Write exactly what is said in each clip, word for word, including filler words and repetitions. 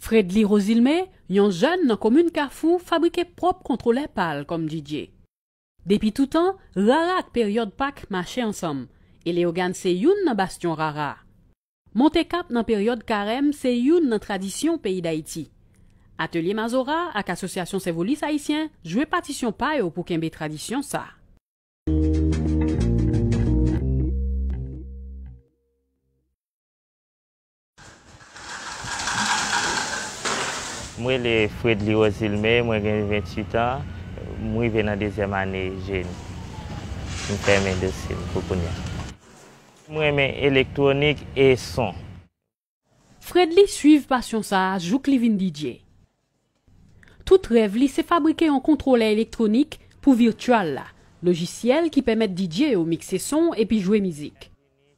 Fredly Rosilme, yon jèn nan komin Kafou, fabrike pwòp kontwolè pa l kòm D J. Depi toutan, rara ak peryòd Pak mache ansanm, e Leyogàn se youn nan bastyon rara. Monte kap nan peryòd Karèm se youn nan tradisyon peyi Dayiti. Atelye Mazora ak Asosyasyon Senvolis Ayisyen jwe patisyon pa yo pou kenbe tradisyon sa a. M rele Fredly Rosilme, mwen gen venntuit an, m rive nan dezyèm ane jeni. M fèmen dosye m pou kounye a. M renmen elektwonik e son. Fredly swiv pasyon sa a jouk li vin D J. Tout rèv li se fabrike yon kontwolè elektwonik pou Virtual la, lojisyèl ki pèmèt D J yo mikse son epi jwe mizik.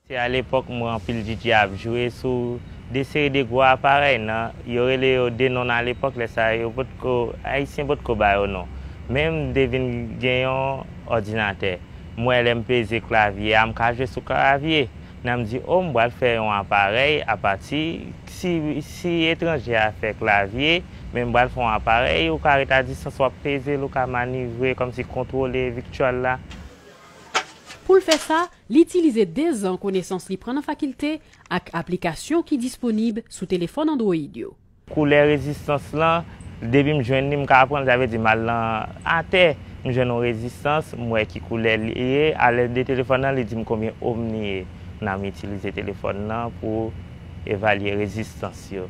Se alepòk m wè anpil D J ap jwe sou de seri de gwo aparèy nan, yo rele yo de non alepòk, lè sa a yo potko, Ayisyen potko ba yo non. Men m te vin gen yon òdinatè. M wè lè m peze klavye a, m ka jwe sou klavye. Nan m di, o, m pral fè yon aparèy apati, si, si etranje a fè klavye, men m pral fè yon aparèy, ou ka ret a distans, w ap peze l, ou ka manivre, kòmsi kontwole Virtual la. Pou l fè sa, li itilize dezan konesans li pran nan fakilte ak aplikasyon ki disponib sou telefòn Android yo. Koulè rezistans lan, depi m jwenn li, m ka pran l, sa vle di m al nan atè, m jwenn yon rezistans, m wè ki koulè li ye, a lèd de telefòn nan, li di m konbyen ohm li ye. N a m itilize telefòn nan pou evalye rezistans yo.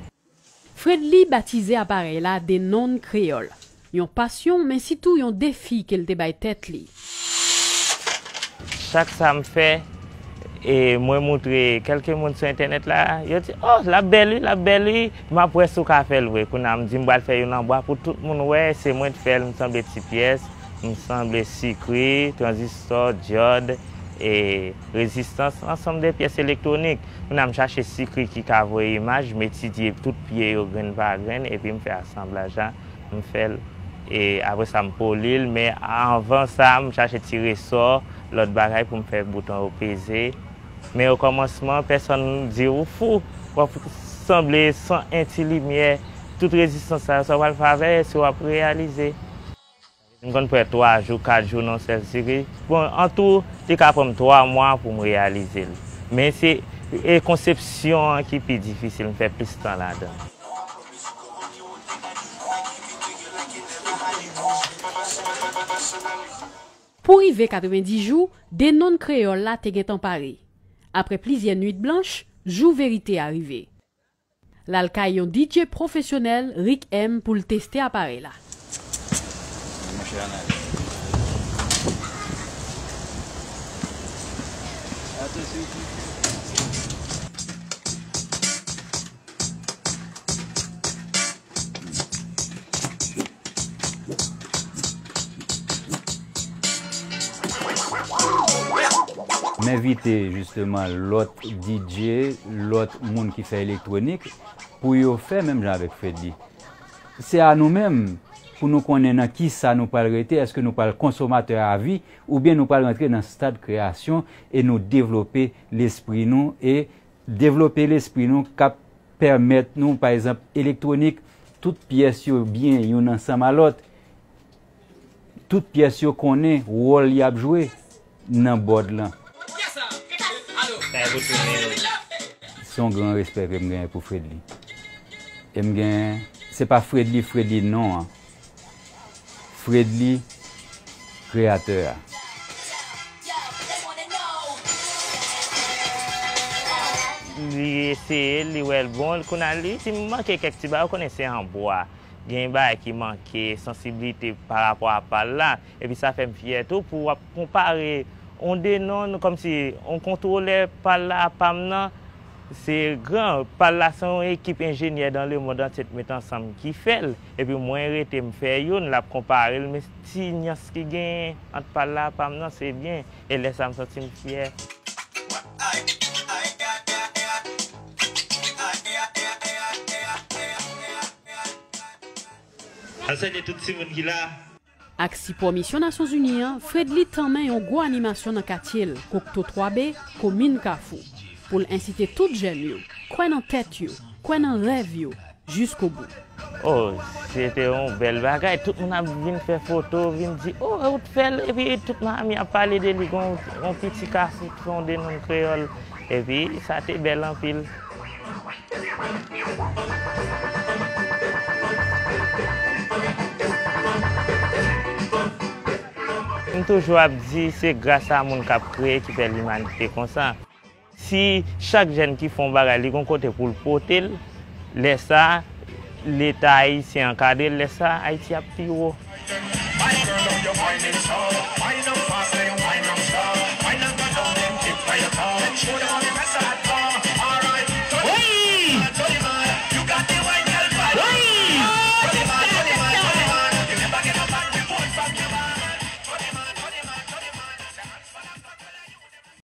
Fredly batize aparèy la Denon Kreyòl, yon pasyon men sitou yon defi ke l te bay tèt li. Chak sa m fè, e mwen moutre kèlke moun sou entènèt la, yo di, o, l ap bèl wi, l ap bèl wi, m ap wè si w ka fè l vre. Kounye a m di m pral fè youn an bwa pou tout moun wè, se mwen k fè l, m sanble ti pyès, m sanble sikri, tranzistò, dyòd, e rezistans, ansanm de pyès elektwonik. Kounye a m chache sikri ki ka voye imaj, m etidye tout pye yo grenn pa grenn, epi m fè asanblaj la, m fè l. E apre sa, m poli l, men anvan sa, m chache ti resò, lòt bagay pou m fè bouton yo peze. Men okòmansman, pèsonn di ou fou, w ap sanble san en ti limyè, tout rezistans sa yo, sa w pral fè avè l, èske w ap reyalize? M konn pran twa jou, kat jou nan yon sèl sikri. Bon, antou, li ka pran m twa mwa pou m reyalize l. Men se e konsepsyon an ki pi difisil, m fè plis tan ladan. Pou rive katrevenndis jou, Denon Kreyòl la te gentan pare. Apre plizyè nuit blanch, jou verite a rive. L al kay yon D J pwofesyonèl, Rick M, pou l teste aparèy la. M envite jisteman lòt D J, lòt moun ki fè elektwonik, pou yo fè menm jan avèk Fredly. Se a nou menm pou nou konnen nan kisa nou pral rete, èske nou pral konsomatè avi oubyen nou pral rantre nan stad kreyasyon e nou devlope lespri nou e devlope lespri nou k ap pèmèt nou, pa egzanp, elektwonik, tout pyès yo byen youn ansanm a lòt. Tout pyès yo konnen wòl y ap jwe nan board lan. Se yon gran respè ke m genyen pou Fredly. E m genyen, se pa Fredly, Fredly non an. Fredly, kreyatè a. Li eseye l, li wè l bon, kounye a li di m manke kèk ti bagay, ou konnen se an bwa. Gen bagay ki manke, sansiblite pa rapò a pa l la, epi sa fè m fyè tou pou w ap konpare yon Denon, kòmsi yon kontwolè pa l la a pa m nan, se gran, pa l la se yon ekip enjenyè dans le monde entier k met ansanm ki fè l, epi mwen rete m fè youn, l ap konpare l, men ti nyans ki genyen ant pa l la a pa m nan, se byen, e lè sa a m santi m fyè. Al salye tout timoun ki la. Ak sipò Misyon Nasyonzini an, Fredly tanmen yon gwo animasyon nan katye l, Cocteau twa B, komin Kafou, pou l ensite tout jèn yo, kwè nan tèt yo, kwè nan rèv yo, jusqu'au bout. Oh, se te yon bèl bagay. Tout moun ap vin fè foto, vin di, oh, ou t fè l. Epi tout Miami ap pale de li. Gon yon piti kafou t fonde non l Kreyòl. Epi sa te bèl anpil. M toujou ap di se gras a moun k ap kreye ki fè limanite konsa. Si chak jèn ki fè yon bagay li gon kote pou l pote l, lè sa Leta ayisyen ankadre l, lè sa Ayiti ap pi wo.